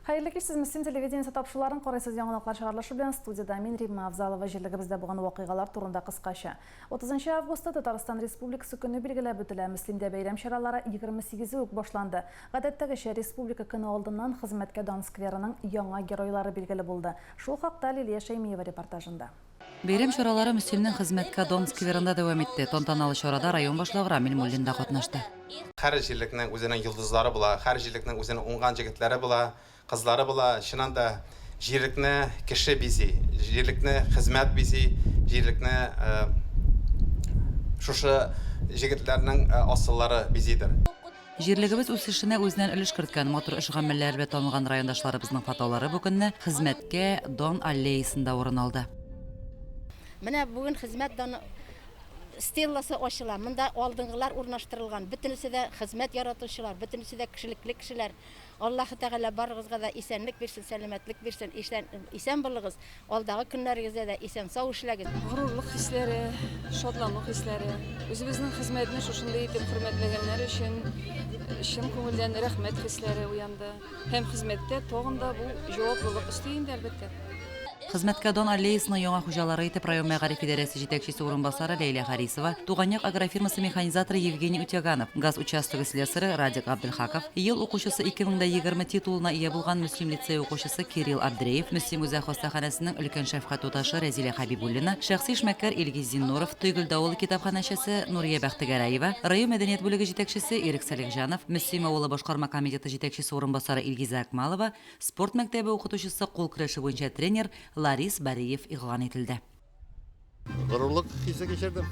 Хәерле кич, сез Мөслим телевидениесе тапшыруларын карыйсыз. Яңалыклар чыгарылышы белән студиядә мин Римма Авзалова. Җирлегебездә булган вакыйгалар турында кыскача. 30 августта Татарстан Республикасы көне билгеләп үтелә. Мөслимдә бәйрәм чаралары 28-е үк башланды. Гадәттәгечә, Республика көне алдыннан Хезмәткә дан скверының яңа геройлары билгеле булды. Шул хакта Лилия Шәймиева репортажында. Бәйрәм чаралары Мөслимнең Хезмәткә дан скверында дәвам итте. Тантаналы чарада район башлыгы Рамил Муллин да катнашты. Һәр җирлекнең үзенең йолдызлары була, һәр җирлекнең үзенең уңган җегетләре була, кызлары була. Чыннан да, җирлекне кеше бизи, җирлекне хезмәт бизи, җирлекне шушы җегетләрнең асыллары бизидер. Җирлегебез үсешенә үзеннән өлеш керткән, матур эш-гамәлләре белән танылган райондашларыбызның фотолары бу көнне Хезмәткә дан аллеясында урын алды. Менә бүген Хезмәт даны стелласы ачыла. Монда алдынгылар урнаштырылган. Бөтенесе дә хезмәт яратучылар, бөтенесе дә кешелекле кешеләр. Аллаһы Тәгалә барыгызга да исәнлек бирсен, сәламәтлек бирсен, исән булыгыз. Алдагы көннәрегездә дә исән-сау эшләгез. Горурлык хисләре, шатлану хисләре. Үзебезнең хезмәтне шушындый итеп хөрмәтләгәннәр өчен чын күңелдән рәхмәт хисләре уянды. Һәм хезмәттә тагын да бу җаваплылык өсти инде, әлбәттә. Хезмәткә дан аллеясының яңа хуҗалары итеп район мәгариф идарәсе җитәкчесе урынбасары Ләйлә Харисова, Туган як агрофирмасы механизаторы Евгений Утяганов, газ участогы слесаре Радик Габделхаков, Ел укучысы 2020 титулына ия булган Мөслим лицее укучысы Кирилл Абдреев, Мөслим үзәк хастаханәсенең өлкән шәфкать туташы Рәзилә Хәбибуллина, шәхси эшмәкәр Илгиз Зиннуров, Тойгелде авылы китапханәчесе Нурия Бәхтегәрәева, район мәдәният бүлеге җитәкчесе Ирек Салихҗанов, Мөслим авылы башкарма комитеты җитәкчесе урынбасары Илгизә Акмалова, спорт мәктәбе укытучысы, кул көрәше буенча тренер Ларис Бариев игълан ителде. Горурлык хисе кичердем.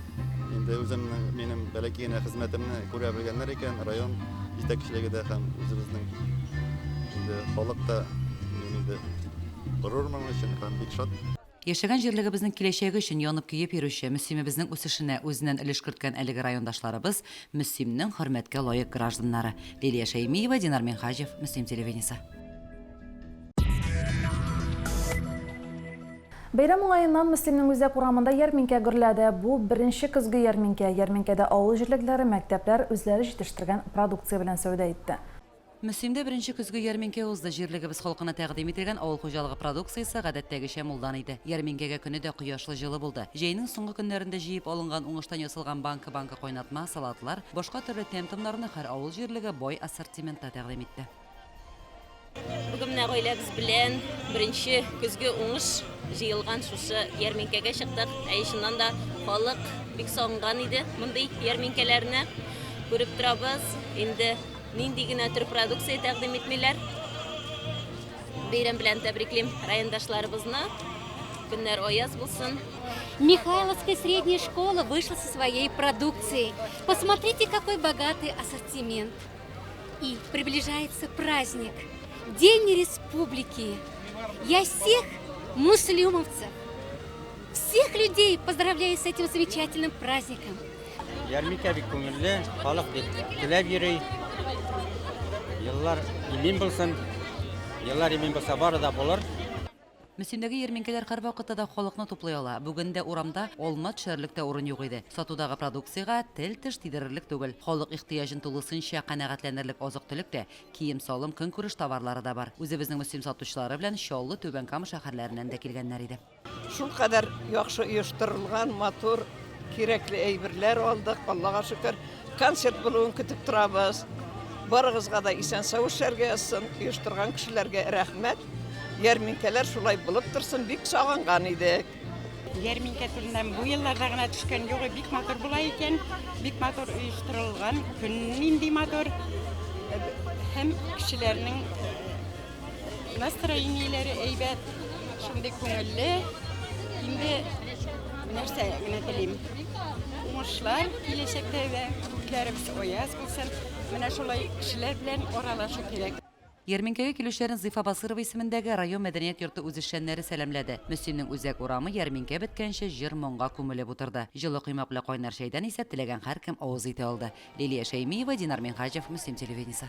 Инде үземнең, минем бәләкәй генә хезмәтемне күрә белгәннәр икән, район җитәкчелеге дә һәм үзебезнең инде халык та, мин инде горур моның өчен һәм бик шат. Яшәгән җирлегебезнең киләчәге өчен янып-көеп йөрүче, Мөслимебезнең үсешенә үзеннән өлеш керткән әлеге райондашларыбыз, Мөслимнең хөрмәткә лаек гражданнары. Лилия Шәймиева, Динар Минһаҗев, Мөслим телевидениесе. Бәйрәм уңаеннан Мөслимнең үзәк урамында ярминкә гөрләде. Бу, беренче көзге ярминкә. Ярминкәдә авыл җирлекләре, мәктәпләр үзләре җитештергән продукция белән сәүдә итте. Мөслимдә беренче көзге ярминкә узды. Җирлегебез халкына тәкъдим ителгән авыл хуҗалыгы продукциясе гадәттәгечә мулдан иде. Ярминкәгә көне дә кояшлы җылы булды. Җәйнең соңгы көннәрендә җыеп алынган уңыштан ясалган банка-банка кайнатма, салатлар, башка төрле тәм-томнарны һәр авыл җирлеге бай ассортиментта тәкъдим итте. Бүген менә гаиләбез белән беренче көзге уңыш җыелган шушы ярминкәгә чыктык. Әй, чыннан да халык бик сагынган иде мондый ярминкәләрне. Күреп торабыз, инде нинди генә төр продукция тәкъдим итмиләр. Бәйрәм белән тәбриклим райондашларыбызны. Көннәр аяз булсын. Михайловская средняя школа вышла со своей продукцией. Посмотрите, какой богатый ассортимент. И приближается праздник, День Республики. Я всех муслюмовцев, всех людей поздравляю с этим замечательным праздником. Ярминкә бик күңелле, халык бик теләп йөри. Еллар имин булсын. Еллар имин булса, бары да булыр. Мөслимдәге ярминкәләр һәрвакытта да халыкны туплый ала. Бүген дә урамда алма төшәрлек тә урын юк иде. Сатудагы продукциягә тел-теш тидерерлек түгел. Халык ихтыяҗын тулысынча канәгатьләнерлек азык-төлек тә, кием-салым, көнкүреш товарлары да бар. Үзебезнең Мөслим сатучылары белән Чаллы, Түбән Кама шәһәрләреннән дә килгәннәр иде. Шулкадәр яхшы оештырылган, матур, кирәкле әйберләр алдык, Аллага шөкер. Концерт булуын көтеп торабыз. Барыгызга да исән-сау эшләргә язсын, оештырган кешеләргә рәхмәт. Ярминкәләр шулай булып торсын, бик сагынган идек. Ярминкә турында бу елларда гына төшкән юк, бик матур була икән, бик матур оештырылган, көн нинди матур һәм кешеләрнең Настроениеләре әйбәт, шундый күңелле. Инде нәрсә генә телим. Уңышлар киләчәктә дә, күкләребез аяз булсын. Менә шулай кешеләр белән аралашу кирәк. Ярминкәгә килүчеләрне Зыйфа Басыйрова исемендәге район мәдәният йорты үзешчәннәре сәламләде. Мөслимнең үзәк урамы ярминкә беткәнче җыр-моңга күмелеп утырды. Җылы коймак белән кайнар чәйдән исә теләгән һәркем авыз итә алды. Лилия Шәймиева, Динар Минһаҗев, Мөслим телевидениесе.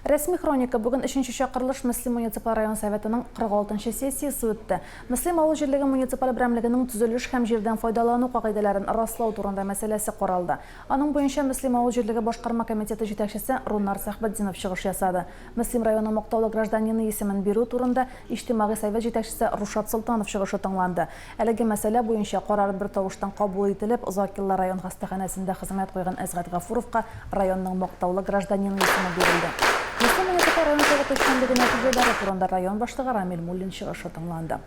Рәсми хроника бүген өченче чакырылыш Мөслим муниципаль район Советының 46 нчы сессиясе үтте. Мөслим авыл җирлеге муниципаль берәмлегенең төзелеш һәм җирдән файдалану кагыйдәләрен раслау турында мәсьәләсе каралды. Аның буенча Мөслим авыл җирлеге башкарма комитеты җитәкчесе Рунар Сәхбетдинов чыгыш ясады. Мөслим районы мактаулы гражданины исемен бирү турында Иҗтимагый совет җитәкчесе Рушат Солтанов чыгышы тыңланды. Әлеге мәсьәлә буенча карар бертавыштан кабул ителеп, озак еллар район хастаханәсендә хезмәт куйган Әсгать Гафуровка районның мактаулы гражданины исеме бирелде. Мөслим муниципаль район советы эшчәнлеге нәтиҗәләре турында район башлыгы Рамил Муллин чыгышы тыңланды.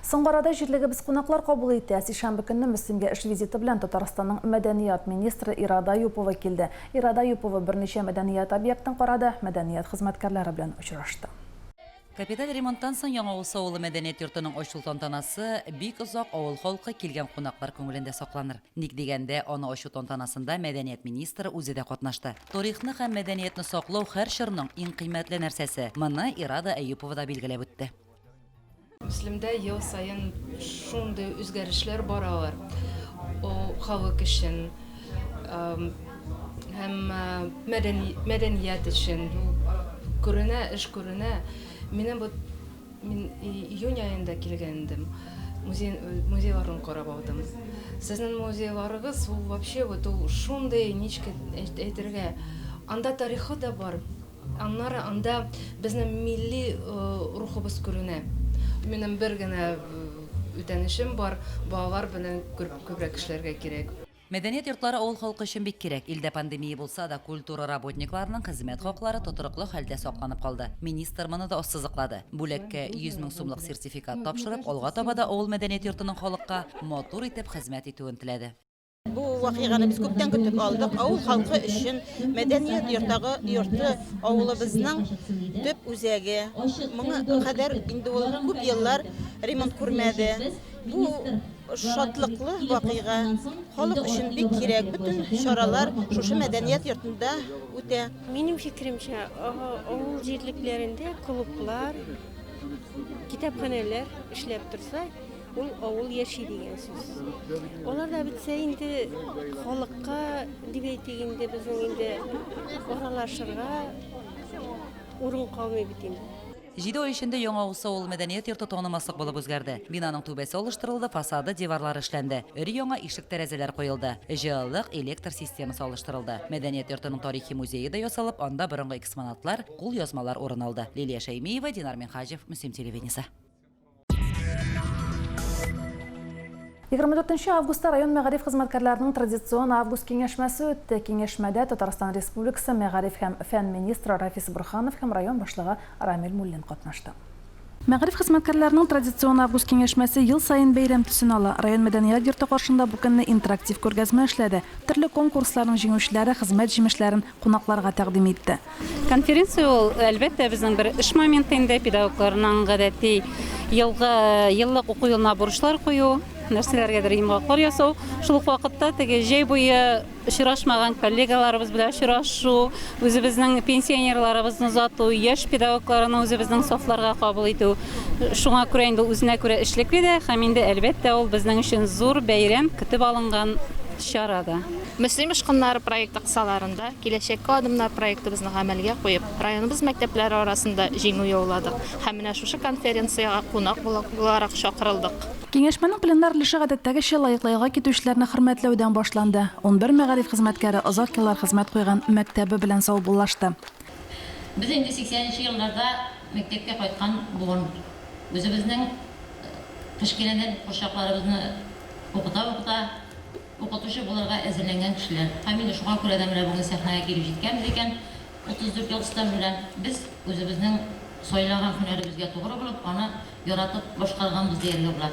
Соңгы арада җирлегебез кунаклар кабул итә. Сишәмбе көнне Мөслимгә эш визиты белән Татарстанның мәдәният министры Ирада Аюпова килде. Ирада Аюпова берничә мәдәният объектын карады, мәдәният хезмәткәрләре белән очрашты. Капиталь ремонттан соң Яңа Усы авылы мәдәният йортының ачылу тантанасы бик озак авыл халкы, килгән кунаклар күңелендә сакланыр. Ник дигәндә, аны ачу тантанасында мәдәният министры үзе дә катнашты. Тарихны һәм мәдәниятне саклау һәр чорның иң кыйммәтле нәрсәсе. Моны Ирада Әюпова да билгеләп үтте. Мөслимдә ел саен шундый үзгәрешләр баралар. Ул халык өчен һәм мәдәният өчен күренә, эш күренә. Минем вот мин июнь аенда килгән идем. Музей музейларын карап алдым. Сезнең музейларыгыз ул вообще вот ул шундый ничек әйтергә. Анда тарихы да бар. Аннары анда безнең милли рухыбыз күренә. Минем бер генә үтенечем бар, балалар белән күбрәк эшләргә кирәк. Мәдәният йортлары авыл халкы өчен бик кирәк. Илдә пандемия булса да, культура работникларының хезмәт хаклары тотрыклы хәлдә сакланып калды. Министр моны да ассызыклады. Бүләккә 100 мең сумлык сертификат тапшырып, алга таба да авыл мәдәният йортының халыкка матур итеп хезмәт итүен теләде. Бу вакыйганы без күптән көтеп алдык. Авыл халкы өчен мәдәният йортагы йорты авылыбызның төп үзәге. Моңа кадәр инде ул күп еллар ремонт күрмәде. Бу шатлыклы вакыйга. Халык өчен бик кирәк. Бөтен чаралар шушы мәдәният йортында үтә. Минем фикеремчә, авыл җирлекләрендә клублар, китапханәләр эшләп торса, Ул авыл яши дигән сүз. Алар да бетсә инде халыкка дип әйтик инде безнең инде аралашырга урын калмый бит инде. Җиде ай эчендә Яңа Усы авыл мәдәният йорты танымаслык булып үзгәрде. Бинаның түбәсе алыштырылды, фасады, диварлары эшләнде. Өр-яңа ишек-тәрәзәләр куелды. Җылылык, электр системасы алыштырылды. Мәдәният йортының тарихи музее да ясалып, анда борынгы экспонатлар, кулъязмалар урын алды. Лилия Шәймиева, Динар Минһаҗев, Мөслим телевидениесе. 24 августта район мәгариф хезмәткәрләренең традицион август киңәшмәсе үтте. Киңәшмәдә Татарстан Республикасы мәгариф һәм фән министры Рафис Борһанов һәм район башлыгы Рамил Муллин катнашты. Мәгариф хезмәткәрләренең традицион август киңәшмәсе ел саен бәйрәм төсен ала. Район мәдәният йорты каршында бу көнне интерактив күргәзмә эшләде. Төрле конкурсларның җиңүчеләре хезмәт җимешләрен кунакларга тәкъдим итте. Конференция ул, әлбәттә, безнең бер эш моменты инде, педагогларның гадәти елгы, еллык уку елына бурычлар кую, нәрсәләргәдер йомгаклар ясау. Шул ук вакытта теге җәй буе очрашмаган коллегаларыбыз белән очрашу, үзебезнең пенсионерларыбызны озату, яшь педагогларны үзебезнең сафларга кабул итү. Шуңа күрә инде үзенә күрә эшлекле дә һәм инде, әлбәттә, ул безнең өчен зур бәйрәм, көтеп алынган чара да. Мөслим очкыннары проекты кысаларында Киләчәккә адымнар проектыбызны гамәлгә куеп, районыбыз мәктәпләре арасында җиңү яуладык һәм менә шушы конференциягә кунак буларак чакырылдык. Киңәшмәнең пленар өлеше гадәттәгечә лаеклы ялга китүчеләрне хөрмәтләүдән башланды. 11 мәгариф хезмәткәре озак еллар хезмәт куйган мәктәбе белән саубуллашты. Без инде 80 нче елларда мәктәпкә кайткан буын. Үзебезнең кечкенәдән курчакларыбызны укыта-укыта, Укытучы булырга әзерләнгән кешеләр. Һәм инде шуңа күрә дә менә бүген сәхнәгә килеп җиткәнбез икән, 34 ел стаж белән без үзебезнең сайлаган һөнәребезгә тугры булып, аны яратып башкарганбыз дияргә була.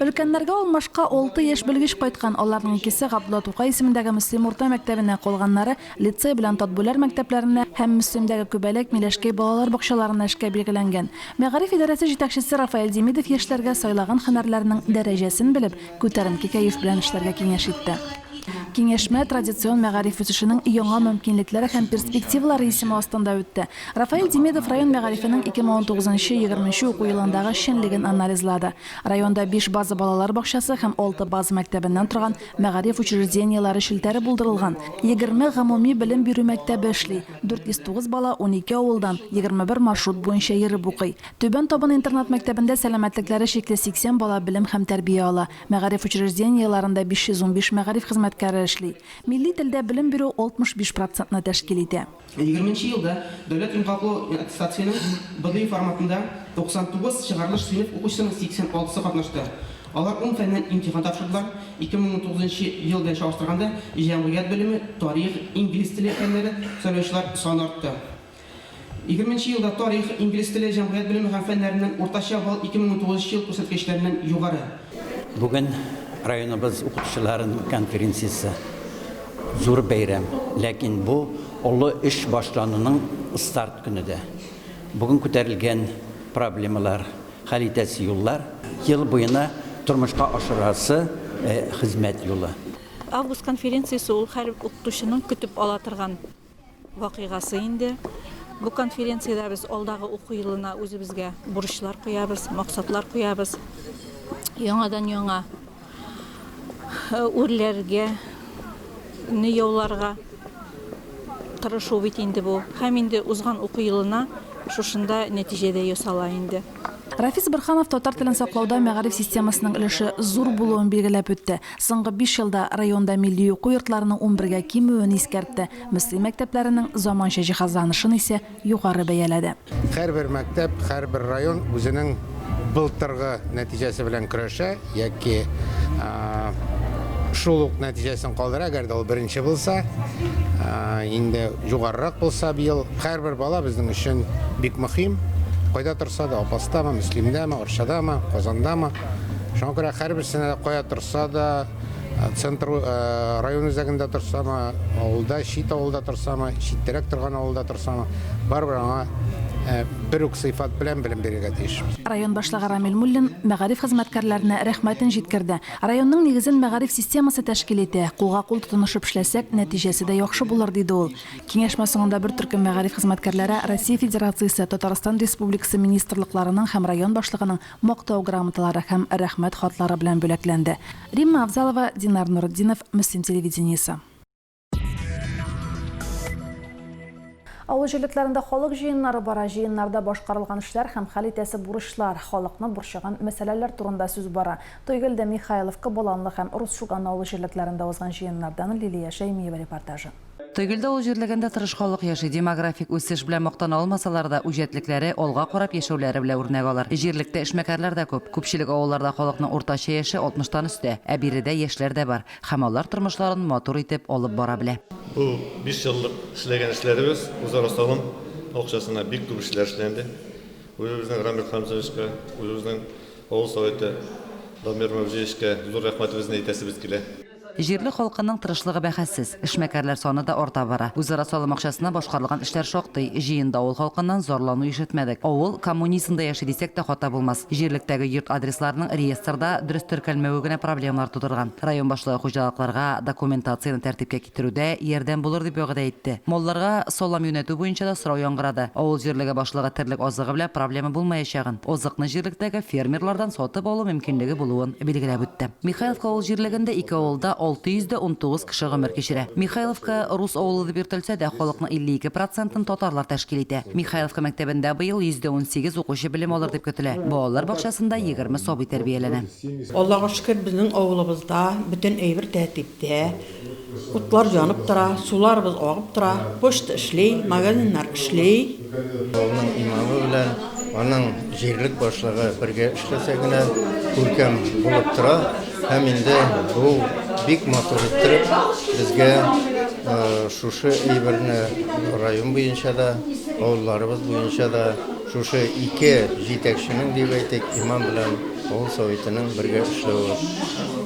Өлкәннәргә алмашка алты яшь белгеч кайткан. Аларның икесе Габдулла Тукай исемендәге Мөслим урта мәктәбенә, калганнары Лицей белән Татбүләр мәктәпләренә һәм Мөслимдәге Күбәләк, Миләшкәй балалар бакчаларына эшкә билгеләнгән. Мәгариф идарәсе җитәкчесе Рафаэль Демидов яшьләргә сайлаган һөнәрләренең дәрәҗәсен белеп, күтәренке кәеф белән эшләргә киңәш итте. Киңәшмә традицион мәгариф үсешенең яңа мөмкинлекләре һәм перспективалары исеме астында үтте. Рафаэль Демидов район мәгарифенең 2019 20 уку елындагы эшчәнлеген анализлады. Районда биш база балалар бакчасы һәм алты база мәктәбеннән торган мәгариф учреждениеләре челтәре булдырылган. 20 гомуми белем бирү мәктәбе эшли. 409 бала 12 авылдан, 21 маршрут буенча йөреп укый. Түбән Табын интернат-мәктәбендә сәламәтлекләре чикле 80 бала белем һәм тәрбия ала. Мәгариф учреждениеләрендә 515 мәгариф хезмәткәре эшли. Милли телдә белем бирү 65 процентны тәшкил итә. Егерменче елда дәүләт йомгаклау аттестациясенең БДИ форматында 99 чыгарылыш сыйныф укучысының 86 сы катнашты. Алар ун фәннән имтихан тапшырдылар. 2019 ел белән чагыштырганда, җәмгыять белеме, тарих, инглиз теле фәннәре сайлаучылар саны артты. Егерменче елда тарих, инглиз теле, җәмгыять белеме һәм фәннәреннән уртача балл 2019 ел күрсәткечләреннән югары. Бүген районыбыз укытучыларының конференциясе, зур бәйрәм. Ләкин бу олы эш башлануның старт көне дә. Бүген күтәрелгән проблемалар, хәл итәсе юллар, ел буена тормышка ашырасы хезмәт юлы. Август конференциясе ул һәр укытучының көтеп ала торган вакыйгасы инде. Бу конференциядә без алдагы уку елына үзебезгә бурычлар куябыз, максатлар куябыз. Яңадан-яңа үрләргә, не яуларга тырышу бит инде бу. Һәм инде узган уку елына шушында нәтиҗә дә ясала инде. Рафис Борһанов татар телен саклауда мәгариф системасының өлеше зур булуын билгеләп үтте. Соңгы биш елда районда милли уку йортларының унбергә кимүен искәртте. Мөслим мәктәпләренең заманча җиһазланышын исә югары бәяләде. Һәрбер мәктәп, һәрбер район үзенең былтыргы нәтиҗәсе белән көрәшә яки шул ук нәтиҗәсен калдыра, әгәр дә ул беренче булса, инде югарырак булса быел. Һәрбер бала безнең өчен бик мөһим. Кайда торса да, Апастамы, Мөслимдәме, Арчадамы, Казандамы. Шуңа күрә һәрберсенә дә кая торса да, центр, район үзәгендә торсамы, авылда, чит авылда торсамы, читтәрәк торган авылда торсамы, барыбер аңа бер үк сыйфат белән белем бирергә тиеш. Район башлыгы Рамил Муллин мәгариф хезмәткәрләренә рәхмәтен җиткерде. Районның нигезен мәгариф системасы тәшкил итә. Кулга-кул тотынышып эшләсәк, нәтиҗәсе дә яхшы булыр, диде ул. Киңәшмә соңында бер төркем мәгариф хезмәткәрләре Россия Федерациясе, Татарстан Республикасы министрлыкларының һәм район башлыгының Мактау грамоталары һәм Рәхмәт хатлары белән бүләкләнде. Римма Авзалова, Динар Нуретдинов, Мөслим телевидениесе. Авыл җирлекләрендә халык җыеннары бара. Җыеннарда башкарылган эшләр һәм хәл итәсе бурычлар, халыкны борчыган мәсьәләләр турында сүз бара. Тойгелде, Михайловка, Баланлы һәм Рус Шуган авыл җирлекләрендә узган җыеннардан Лилия Шәймиева репортажы. Тойгелде авыл җирлегендә тырыш халык яши. Демографик үсеш белән мактана алмасалар да, үҗәтлекләре, алга карап яшәүләре белән үрнәк алар. Җирлектә эшмәкәрләр дә күп. Күпчелек авылларда халыкның уртача яше алтмыштан өстә. Ә биредә яшьләр дә бар. Һәм алар тормышларын матур итеп алып бара белә. Бу биш еллык эшләгән эшләребез, үзара салым акчасына бик күп эшләр эшләнде. Үзебезнең Рамил Хәмзовичка, үзебезнең авыл советы Дамир Мәүҗиевичка зур рәхмәтебезне әйтәсебез килә. Җирлек халкының тырышлыгы бәхәссез. Эшмәкәрләр саны да арта бара. Үзара салым акчасына башкарылган эшләр шактый. Җыенда авыл халкыннан зарлану ишетмәдек. Авыл коммунизмда яши дисәк тә хата булмас. Җирлектәге йорт адресларының реестрда дөрес теркәлмәве генә проблемалар тудырган. Район башлыгы хуҗалыкларга документацияне тәртипкә китерүдә ярдәм булыр дип вәгъдә итте. Малларга салам юнәтү буенча да сорау яңгырады. Авыл җирлеге башлыгы терлек азыгы белән проблема булмаячагын, азыкны җирлектәге фермерлардан сатып алу мөмкинлеге булуын билгеләп үтте. Михайловка авыл җирлегендә ике авылда 619 кеше гомер кичерә. Михайловка рус авылы дип йөртелсә дә, халыкның 52 процентын татарлар тәшкил итә. Михайловка мәктәбендә быел 118 укучы белем алыр дип көтелә. Балалар бакчасында 20 сабый тәрбияләнә. Аллага шөкер, безнең авылыбызда бөтен әйбер тәртиптә. Утлар янып тора, суларыбыз агып тора, почта эшли, магазиннар эшли. Авылның имамы белән аның җирлек башлыгы бергә эшләсә генә күркәм булып тора. Һәм инде бу бик матур иттереп безгә шушы әйберне район буенча да, авылларыбыз буенча да шушы ике җитәкченең дип әйтик, имам белән авыл советының бергә эшләве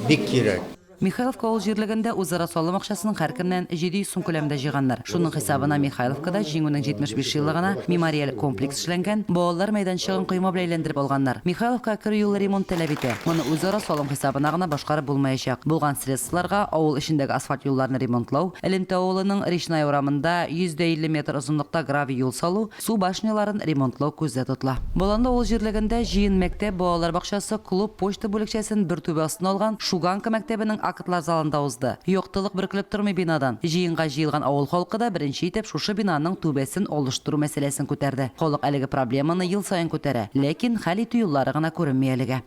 бик кирәк. Михайловка авыл җирлегендә үзара салым акчасын һәркемнән 700 сум күләмендә җыйганнар. Шуның хисабына Михайловкада Җиңүнең 75 еллыгына мемориаль комплекс эшләнгән, балалар мәйданчыгын койма белән әйләндереп алганнар. Михайловкага керү юлы ремонт таләп итә. Моны үзара салым хисабына гына башкарып булмаячак. Булган средстволарга авыл эчендәге асфальт юлларны ремонтлау, Элемтә авылының Речная урамында 150 метр озынлыкта гравий юл салу, Су башняларын ремонтлау күздә тотыла. Баланлы авыл җирлегендә җыен мәктәп, балалар бакчасы, клуб, почта бүлекчәсен бер түбә астына алган Шуганка мәктәбенең актлар залында узды. Яктылык бөркелеп тормый бинадан. Җыенга җыелган авыл халкы да беренче итеп шушы бинаның түбәсен алыштыру мәсьәләсен күтәрде. Халык әлеге проблеманы ел саен күтәрә, ләкин хәл итү юллары гына күренми әлегә.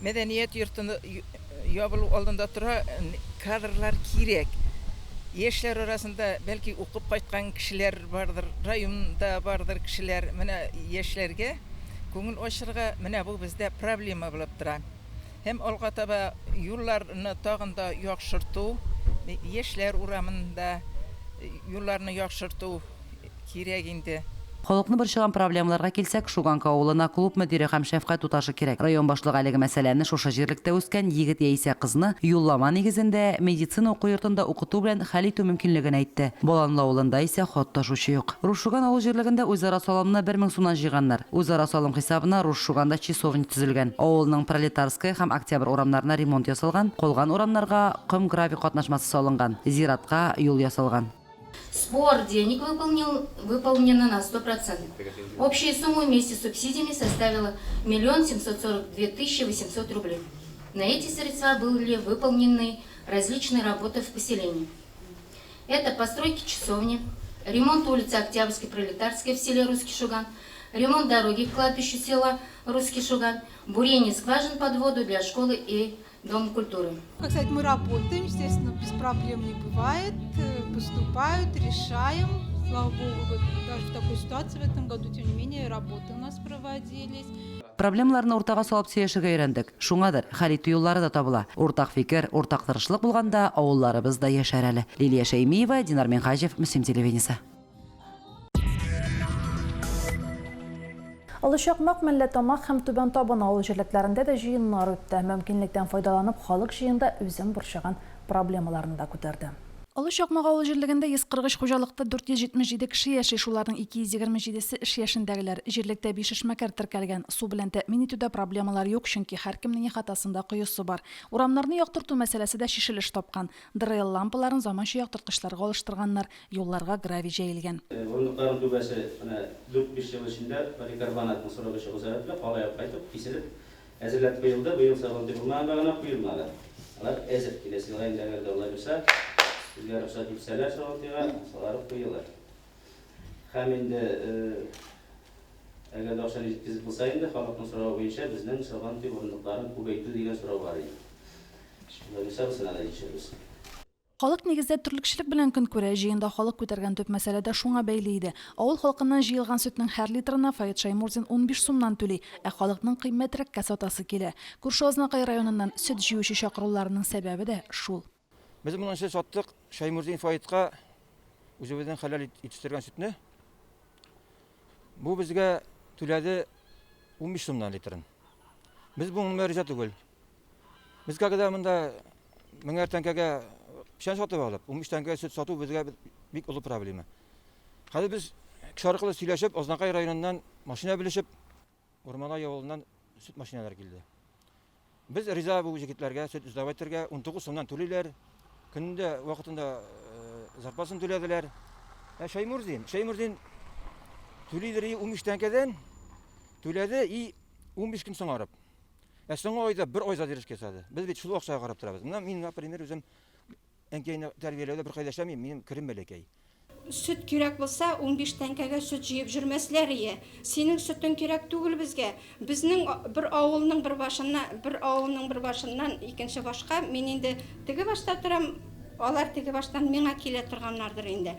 Мәдәният йорты ябылу алдында тора, кадрлар кирәк. Яшьләр арасында, бәлки, укып кайткан кешеләр бардыр, районда бардыр кешеләр. Менә яшьләргә күңел ачырга, менә бу бездә проблема булып тора. Һәм алга таба юлларны тагын да яхшырту, яшьләр урамында юлларны яхшырту, Кирәк инде. Халыкны борчыган проблемаларга килсәк, Шуганка авылына клуб мөдире һәм шәфкать туташы кирәк. Район башлыгы әлеге мәсьәләне шушы җирлектә үскән егет яисә кызны юллама нигезендә медицина уку йортында укыту белән хәл итү мөмкинлеген әйтте. Баланлы авылында исә хат ташучы юк. Рус Шуган авыл җирлегендә үзара салымны 1000 сумнан җыйганнар. Үзара салым хисабына Рус Шуганда часовня төзелгән. Авылның Пролетарская һәм Октябрь урамнарына ремонт ясалган, калган урамнарга ком-гравий катнашмасы салынган, зиратка юл ясалган. Сбор денег выполнил, выполнено на 100%. Общая сумма вместе с субсидиями составила 1 742 800 рублей. На эти средства были выполнены различные работы в поселении. Это постройки часовни, ремонт улицы Октябрьской Пролетарской в селе Русский Шуган, ремонт дороги к кладбищу села Русский Шуган, бурение скважин под воду для школы и Дом культуры. Как сказать, мы работаем, естественно, без проблем не бывает. Э, поступают, решаем. Слава богу, вот даже в такой ситуации в этом году, тем не менее, работы у нас проводились. Проблемаларны уртага салып сөйләшергә өйрәндек. Шуңадыр, хәл итү юллары да табыла. Уртак фикер, уртак тырышлык булганда, авылларыбыз да яшәр әле. Лилия Шәймиева, Динар Минһаҗев, Мөслим телевидениесе. Олы Чакмак, Мәлләтамак һәм Түбән Табын авыл җирлекләрендә дә җыеннар үтте. Мөмкинлектән файдаланып, халык җыенда үзен борчыган проблемаларны да күтәрде. Олы Чакмак авыл җирлегендә 143 хуҗалыкта 477 кеше яши, шуларның 227 се эш яшендәгеләр. Җирлектә биш эшмәкәр теркәлгән. Су белән тәэмин итүдә проблемалар юк, чөнки һәркемнең ихатасында коесы бар. Урамнарны яктырту мәсьәләсе дә чишелеш тапкан. ДРЛ лампаларын заманча яктырткычларга алыштырганнар, юлларга гравий җәелгән. Урындыкларның түбәсе менә дүрт-биш ел эчендә поликарбонатның срогы чыгу сәбәпле, калаеп кайтып, киселеп, әзерләп куелды. Быел Сабантуй булмаганга гына куелмады. Алар әзер. Киләсе елга инде, әгәр дә Алла бирса, безгә рөхсәт итсәләр Сабантуйга, алары куелыр. Һәм инде, әгәр дә акчаны җиткезеп булса инде, халыкның соравы буенча безнең Сабантуй урындыкларын күбәйтү дигән сорау бар иде. Алла бирса, бусына да җитешербез. Халык нигездә терлекчелек белән көн күрә. Җыенда халык күтәргән төп мәсьәлә дә шуңа бәйле иде. Авыл халкыннан җыелган сөтнең һәр литрына Фаит Шәймурзин 15 сумнан түли, ә халыкның кыйммәтрәккә сатасы килә. Күрше Азнакай районыннан сөт җыючы чакыруларының сәбәбе дә шул. Без моңынчы саттык Шәймурзин Фаитка үзебезнең хәләл итештергән сөтне. Бу безгә түләде 15 сумнан литрын. Без моңа риза түгел. Без когда монда меңәр тәңкәгә печән сатып алып, 15 тәңкәгә сөт сату безгә бик олы проблема. Хәзер без кеше аркылы сөйләшеп, Азнакай районыннан машина белешеп, Урманай авылыннан сөт машиналары килде. Без риза бу җегетләргә сөт сдавать итәргә, 19 сумнан түлиләр. Көнендә вакытында э, зарплатасын түләделәр. Ә Шәймурзин, Шәймурзин түлидер и 15 тәңкәдән түләде и 15 көн соңарып. Ә соңгы айда бер ай задержка ясады. Без бит шул акчага карап торабыз. Менә мин, например, үзем әнкәйне тәрбияләүдә беркайда эшләмим, минем керем бәләкәй. Сөт кирәк булса, 15 тәңкәгә сөт җыеп җөрмәсләр ие. Синең сөтең кирәк түгел безгә. Безнең бер авылның бер башынна, бер авылның бер башыннан икенче башка, мин инде теге башта торам, алар теге баштан миңа килә торганнардыр инде.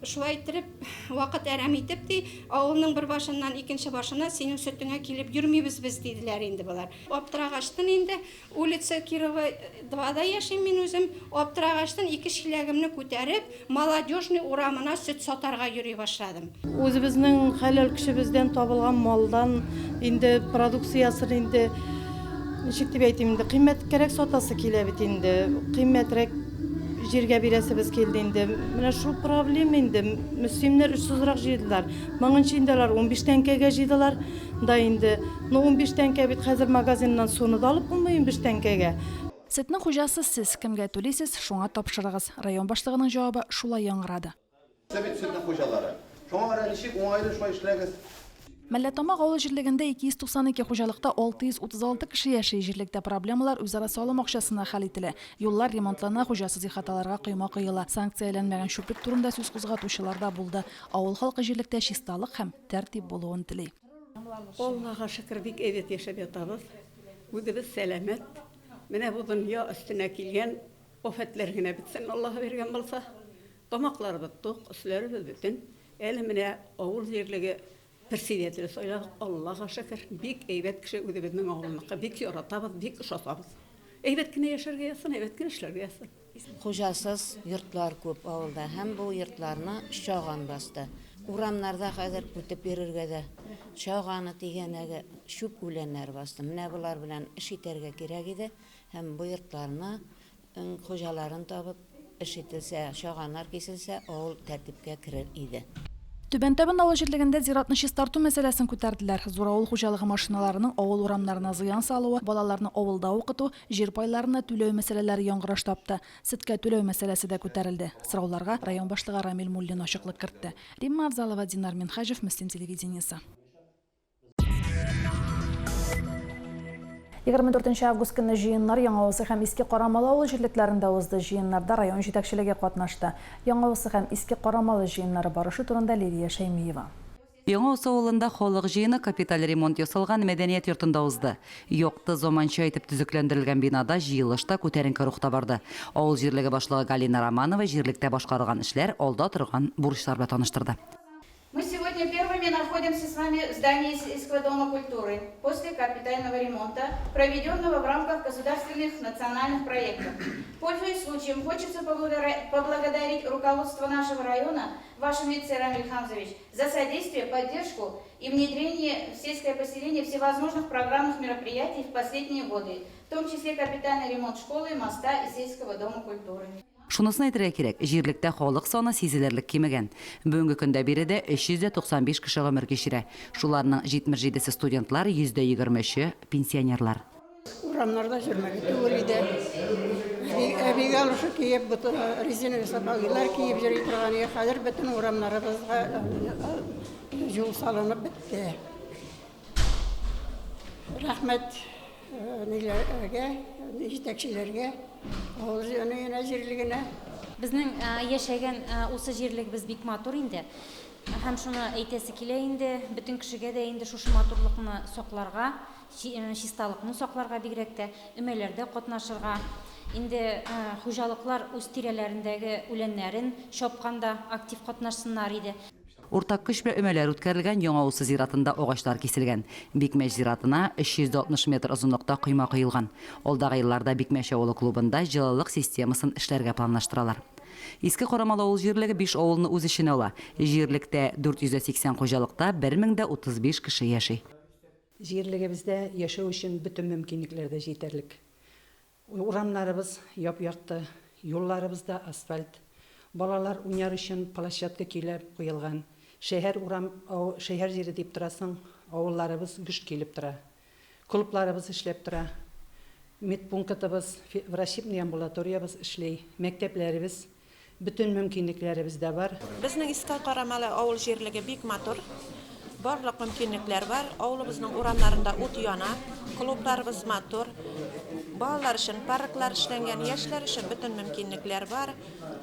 Шулай иттереп, вакыт әрәм итеп, ди, авылның бер башыннан икенче башына синең сөтеңә килеп йөрмибез без, диделәр инде болар. Аптырагачтын инде, улица Кирова, двада яшим мин үзем, аптырагачтын ике чиләгемне күтәреп, Молодежный урамына сөт сатарга йөри башладым. Үзебезнең хәләл көчебездән табылган малдан инде продукциясен инде Ничек дип әйтим инде, кыйммәткәрәк сатасы килә бит инде. Кыйммәтрәк җиргә бирәсебез килде инде. Менә шул проблема инде. Мөслимнәр очсызрак җыйдылар. Моңынчы инде алар 15 тәңкәгә җыйдылар да инде. Ну 15 тәңкә бит хәзер магазиннан суны да алып булмый 15 тәңкәгә. Сөтнең хуҗасы сез, кемгә түлисез, шуңа тапшырыгыз. Район башлыгының җавабы шулай яңгырады. Сез бит сөтнең хуҗалары. Шуңа күрә ничек уңайлы шулай эшләгез. Мәлләтамак авыл җирлегендә 292 хуҗалыкта 636 кеше яши. Җирлектә проблемалар үзара салым акчасына хәл ителә. Юллар ремонтлана, хуҗасыз ихаталарга койма коела. Санкцияләнмәгән чүплек турында сүз кузгатучылар да булды. Авыл халкы җирлектә чисталык һәм тәртип булуын тели. Аллага шөкер, бик әйбәт яшәп ятабыз. Үзебез сәламәт. Менә бу дөнья өстенә килгән афәтләр генә бетсен, Аллаһы биргән булса. Тамакларыбыз тук, өсләребез бөтен. Әле менә авыл җирлеге председателе сайладык, Аллага шөкер, бик әйбәт кеше, үзебезнең авылныкы, бик яратабыз, бик ошатабыз. Әйбәт кенә яшәргә язсын, әйбәт кенә эшләргә язсын. Хуҗасыз йортлар күп авылда һәм бу йортларны чаган басты. Урамнарда хәзер үтеп йөрергә дә чаганы, тигәнәге, чүп үләннәр басты. Менә болар белән эш итәргә кирәк иде һәм бу йортларны хуҗаларын табып, эш ителсә, чаганнар киселсә, авыл тәртипкә керер иде. Түбән Табын авыл җирлегендә зиратны чистарту мәсьәләсен күтәрделәр. Зур авыл хуҗалыгы машиналарының авыл урамнарына зыян салуы, балаларны авылда укыту, җир пайларына түләү мәсьәләләре яңгыраш тапты. Сөткә түләү мәсьәләсе дә күтәрелде. Сорауларга район башлыгы Рамил Муллин ачыклык кертте. Римма Авзалова, Динар Минһаҗев, Мөслим телевидениесе. 24 август көнне җыеннар Яңа Усы һәм Иске Карамалы авыл җирлекләрендә узды. Җыеннарда район җитәкчелеге катнашты. Яңа Усы һәм Иске Карамалы җыеннары барышы турында Лилия Шәймиева. Яңа Усы авылында халык җыены капиталь ремонт ясалган мәдәният йортында узды. Якты, заманча итеп төзекләндерелгән бинада җыелыш та күтәренке рухта барды. Авыл җирлеге башлыгы Галина Романова җирлектә башкарылган эшләр, алда торган бурычлар белән таныштырды. Мы сегодня первыми находимся с вами в здании сельского дома культуры после капитального ремонта, проведенного в рамках государственных национальных проектов. Пользуясь случаем, хочется поблагодарить руководство нашего района, в вашем лице, Рамиль Хамзович, за содействие, поддержку и внедрение в сельское поселение всевозможных программных мероприятий в последние годы, в том числе капитальный ремонт школы, моста и сельского дома культуры. Шунысын әйтергә кирәк, җирлектә халык саны сизелерлек кимегән. Бүгенге көндә биредә 395 кеше гомер кичерә. Шуларның 77 се студентлар, 23 е пенсионерлар. Урамнарда йөрмәле түгел иде. Әби, әби галошы киеп, резиновый сапогилар киеп йөри торган иде. Хәзер бөтен урамнарыбызга юл салынып бетте. Рәхмәт ниләргә, җитәкчеләргә, авыл җыены җирлегенә. Безнең яшәгән усы җирлегебез бик матур инде. Һәм шуны әйтәсе килә инде, бөтен кешегә дә инде шушы матурлыкны сакларга, чисталыкны сакларга бигрәк тә, өмәләрдә катнашырга. Инде хуҗалыклар үз тирәләрендәге үләннәрен чапканда актив катнашсыннар иде. Уртак көч белән өмәләр үткәрелгән Яңа Усы зиратында агачлар киселгән. Бикмәч зиратына 360 метр озынлыкта койма коелган. Алдагы елларда Бикмәч авылы клубында җылылык системасын эшләргә планлаштыралар. Иске Карамалы авыл җирлеге биш авылны үз эченә ала. Җирлектә 480 хуҗалыкта 1035 кеше яши. Җирлегебездә яшәү өчен бөтен мөмкинлекләр дә җитәрлек. Урамнарыбыз яп-якты, юлларыбыз да асфальт. Балалар уйнар өчен площадка көйләп куелган. Шәһәр урам, шәһәр җире дип торасың, авылларыбыз гөж килеп тора. Клубларыбыз эшләп тора. Медпунктыбыз, врачебный амбулаториябез эшли, мәктәпләребез Бөтен мөмкинлекләребез дә бар. Безнең Иске Карамалы авыл җирлеге бик матур. Барлык мөмкинлекләр бар. Авылыбызның урамнарында ут яна. Клубларыбыз матур. Балалар өчен парклар эшләнгән, яшьләр өчен бөтен мөмкинлекләр бар.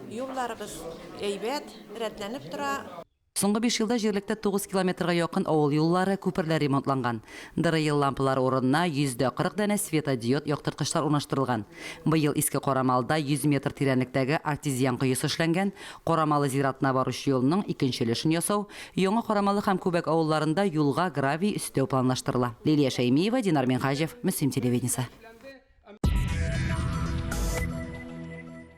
Юлларыбыз әйбәт, рәтләнеп тора. Соңгы биш елда җирлектә 9 километрга якын авыл юллары, күперләр ремонтланган. ДРИл лампалары урынына 140 данә светодиод яктырткычлар урнаштырылган. Быел Иске Карамалыда 100 метр тирәнлектәге артезиан коесы эшләнгән, Карамалы зиратына баручы юлның икенче өлешен ясау, Яңа Карамалы һәм Күбәк авылларында юлга гравий өстәү планлаштырыла. Лилия Шәймиева, Динар Минһаҗев, Мөслим телевидениесе.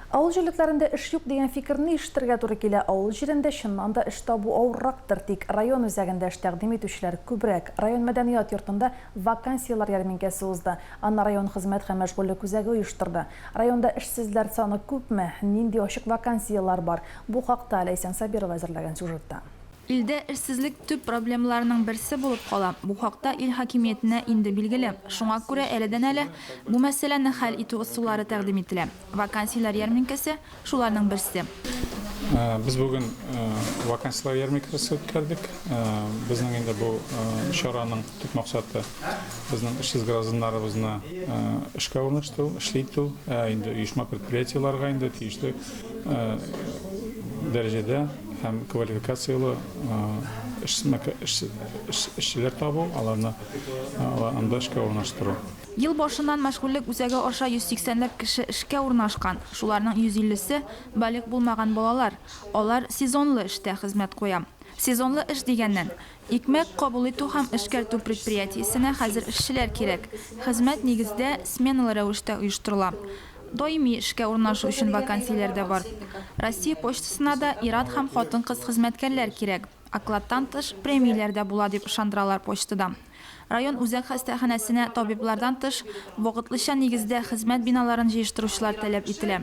Авыл җирлекләрендә эш юк дигән фикерне ишетергә туры килә. Авыл җирендә чыннан да эш табу авыррактыр, тик район үзәгендә эш тәкъдим итүчеләр күбрәк. Район мәдәният йортында вакансияләр ярминкәсе узды. Аны район хезмәт һәм мәшгульлек үзәге оештырды. Районда эшсезләр саны күпме? Нинди ачык вакансияләр бар? Бу хакта Ләйсән Сабирова әзерләгән сюжетта. Илдә эшсезлек төп проблемаларның берсе булып кала. Бу хакта ил хакимиятенә инде билгеле. Шуңа күрә әледән-әле бу мәсьәләне хәл итү ысуллары тәкъдим ителә. Вакансияләр ярминкәсе, шуларның берсе. Без бүген вакансияләр ярминкәсе үткәрдек. Безнең инде бу чараның төп максаты, безнең эшсез гражданнарыбызны эшкә урнаштыру, эшле итү, ә инде оешма-предприятиеләргә инде тиешле дәрәҗәдә һәм квалификацияле эшчеләр табу, аларны анда эшкә урнаштыру. Ел башыннан мәшгульлек үзәге аша 180 ләп кеше эшкә урнашкан. Шуларның 150 се, балигъ булмаган балалар. Алар сезонлы эштә хезмәт куя. Сезонлы эш дигәннән, икмәк кабул итү һәм эшкәртү предприятиесенә хәзер эшчеләр кирәк. Хезмәт, нигездә, сменалы рәвештә оештырыла. Даими эшкә урнашу өчен вакансияләр дә бар. Россия почтасына да ир-ат һәм хатын-кыз хезмәткәрләр кирәк. Окладтан тыш, премияләр дә була, дип ышандыралар почтада. Район үзәк хастаханәсенә табиблардан тыш, вакытлыча нигездә хезмәт биналарын җыештыручылар таләп ителә.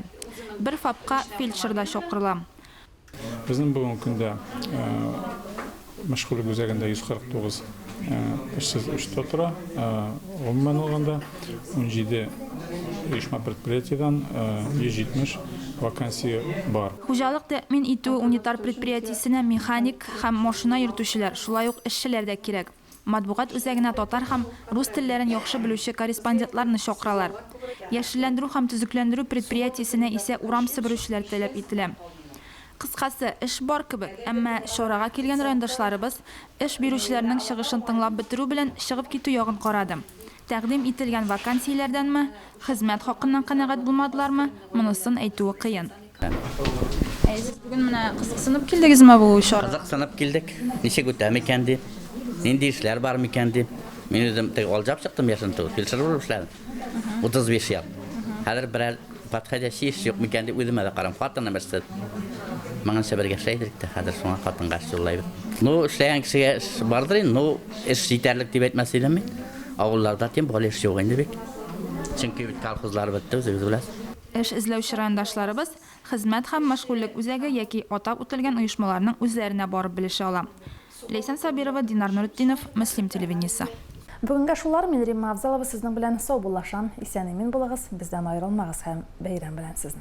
Бер ФАПка фельдшер да чакырыла. Безнең бүгенге көндә мәшгульлек үзәгендә 149 эшсез учетта тора. Гомумән алганда, 17 оешма предприятиедән 170 вакансия бар. Хуҗалык тәэмин итү унитар предприятиесенә механик һәм машина йөртүчеләр, шулай ук эшчеләр дә кирәк. Матбугат үзәгенә татар һәм рус телләрен яхшы белүче корреспондентларны чакыралар. Яшелләндерү һәм төзекләндерү предприятиесенә исә урам себерүчеләр таләп ителә. Кыскасы, эш бар кебек, әмма чарага килгән райондашларыбыз эш бирүчеләрнең чыгышын тыңлап бетерү белән чыгып китү ягын карады. Тәкъдим ителгән вакансияләрдәнме, хезмәт хакыннан канәгать булмадылармы, монысын әйтүе кыен. Әй, сез бүген менә кызыксынып килдегезме бу чарага? Кызыксынып килдек. Ничек үтә микән дип, нинди эшләр бар микән дип. Мин үзем теге алҗап чыктым яшен түгел, фельдшер булып эшләдем. 35 ел. Хәзер берәр подходящий эш юк микән дип үземә дә карам. Хатыным эшсез. Моңынча бергә эшләй идек тә, хәзер шуңа хатынга эш юллайбыз. Ну, эшләгән кешегә эш бардыр инде, ну, эш җитәрлек дип әйтмәс идем мин. Авылларда тем более эш юк инде бик. Чөнки бит колхозлар бетте, үзегез беләсез. Эш эзләүче райондашларыбыз Хезмәт һәм мәшгульлек үзәге яки атап үтелгән оешмаларның үзләренә барып белешә ала. Ләйсән Сабирова, Динар Нуретдинов, Мөслим телевидениесе. Бүгенгә шулар, мин Римма Авзалова сезнең белән саубуллашам. Исән-имин булыгыз, бездән аерылмагыз һәм бәйрәм белән сезне!